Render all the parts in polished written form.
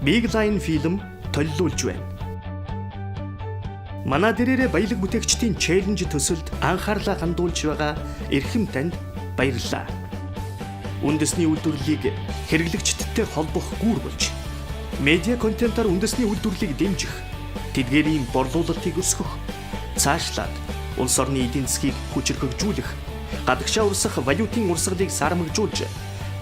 Big Line Film толилуулж байна. Манай дээрээ баялаг бүтээгчдийн challenge төсөлд анхаарлаа хандуулж байгаа эрхэм танд баярлалаа. Үндэсний үйлдвэрлэлийг хэрэглэгчдтэй холбох гүүр болж, медиа контентоор үндэсний үйлдвэрлэлийг дэмжих, тэдгээрийн борлуулалтыг өсгөх, цаашлаад улс орны эдийн засгийг хүчирхэгжүүлэх, гадагшаа урсах валютын урсгалыг сармагжуулж,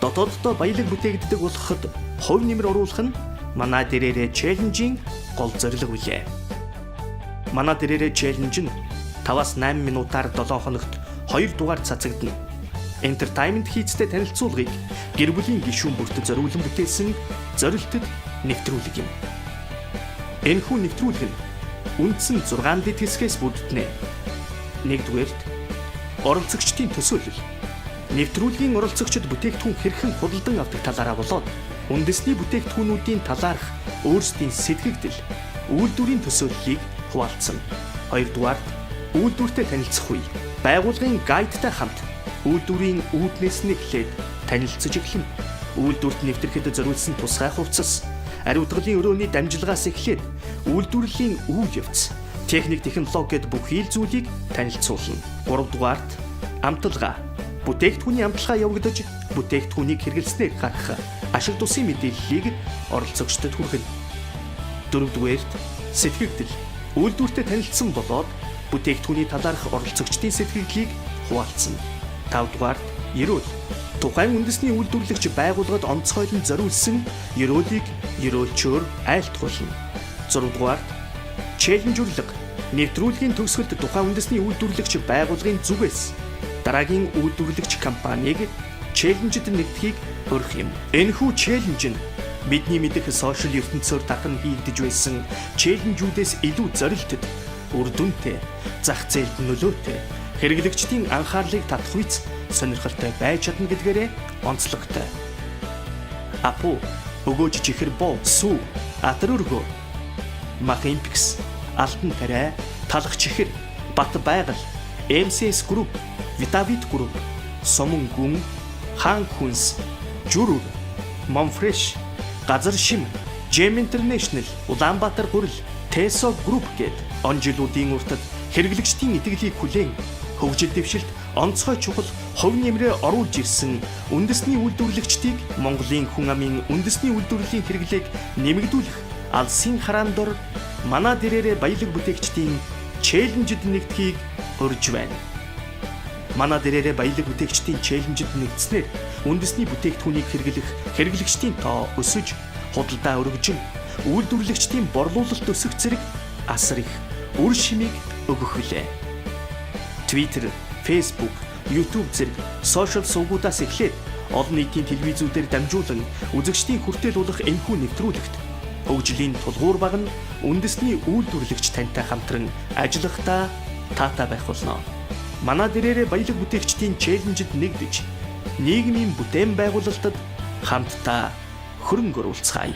дотооддоо баялаг бүтээгддэг болоход хувь нэмэр оруулах нь манай дээрээ challenge ийн гол зорилго билээ. Манай дээрээ challenge нь 5-аас 8 минутаар 7 хоногт 2 дугаар цацагдана. Entertainment хийцтэй танилцуулгыг гэр бүлийн гишүүн бүрт зориулан бүтээсэн зорилтод нэвтрүүлэг юм. Энэхүү нэвтрүүлэг нь үндсэн 6 дэд хэсгээс бүрдэнэ. Нэгдүгээрт, оролцогчдын төсөөлөл. Нэвтрүүлгийн оролцогчид бүтээгдэхүүн хэрхэн худалдан авдаг талаараа болоод үндэсний бүтээгдэхүүнүүдийн талаарх өөрсдийн сэтгэгдэл, үйлдвэрийн төсөөллийг хуваалцсан. Хоёрдугаарт, үйлдвэртэй танилцах үе. Байгууллагын guide тай хамт үйлдвэрийн үүднээс нь эхлээд танилцаж эхэлнэ. Үйлдвэрт нэвтрэхэд зориулсан тусгай хувцас, ариутгалын өрөөний дамжилгаас эхлээд үйлдвэрлэлийн үйл явц, техник, технологи гээд бүхий л зүйлийг танилцуулна. Гуравдугаарт, амталгаа. Бүтээгдэхүүний амталгаа явагдаж, бүтээгдэхүүнийг хэрэглэснээр гарах ашиг тусын мэдээллийг оролцогчдод хүргэнэ. Дөрөвдүгээрт, сэтгэгдэл. Үйлдвэртэй танилцсан болоод бүтээгдэхүүний талаарх оролцогчдын сэтгэгдлийг хуваалцсан. Тавдугаарт, ерөөл. Тухайн үндэсний үйлдвэрлэгч байгууллагад онцгойлон зориулсан ерөөлийг ерөөлчөөр айлтгуулна. Зургадугаарт, challenge урилга. Нэвтрүүлгийн төгсгөлд тухайн үндэсний үйлдвэрлэгч байгууллагын зүгээс дараагийн үйлдвэрлэгч компанийг challenge д нэгдэхийг урих юм. Энэхүү challenge нь бидний мэдэх social ертөнцөөр татан хийгдэж байсан challenge үүдээс илүү зорилтод, үр дүнтэй, зах зээлд нөлөөтэй, хэрэглэгчдийн анхаарлыг татах үйц сонирхолтой байж чадна гэдгээрээ онцлогтой. Апу, өгөөж чихэр бов, сүү, атар өргөө, Мах Импекс, Алтан тариа, Талах чихэр, Бат байгаль, MCS Group, Vitavit Group, Сомон гүн, Хаан хүнс, Зүрүр, Monfresh, Газар шим, Gem International, Улаанбаатар гурил, Teso Group гээд он жилүүдийн уртад хэрэглэгчдийн итгэлийг хүлээн хөгжил дэвшилт онцгой чухал хувь нэмрээ оруулж ирсэн үндэсний үйлдвэрлэгчдийг Монголын хүн амын үндэсний үйлдвэрлэлийн хэрэглээг нэмэгдүүлэх алсын хараан дор манай дээрээ баялаг бүтээгчдийн challenge д нэгдэхийг урьж байна. Манай дээрээ баялаг бүтээгчдийн challenge д нэгдснээр үндэсний бүтээгдэхүүнийг хэрэглэх хэрэглэгчдийн тоо өсөж, худалдаа өргөжин, үйлдвэрлэгчдийн борлуулалт өсөх зэрэг асар их үр шимийг өгөх билээ. Twitter, Facebook, YouTube зэрэг social сувгуудаас эхлээд олон нийтийн телевизүүдээр дамжуулан үзэгчдийн хүртэл болох энэхүү нэвтрүүлэгт хөгжлийн тулгуур багна үндэсний үйлдвэрлэгч тантай хамтран ажиллахдаа таатай байх болно. Манай дээрээ баялаг бүтээгчдийн challenge д нэгдэж, нийгмийн бүтээн байгуулалтад хамтдаа хөрөнгө оруулцгаая.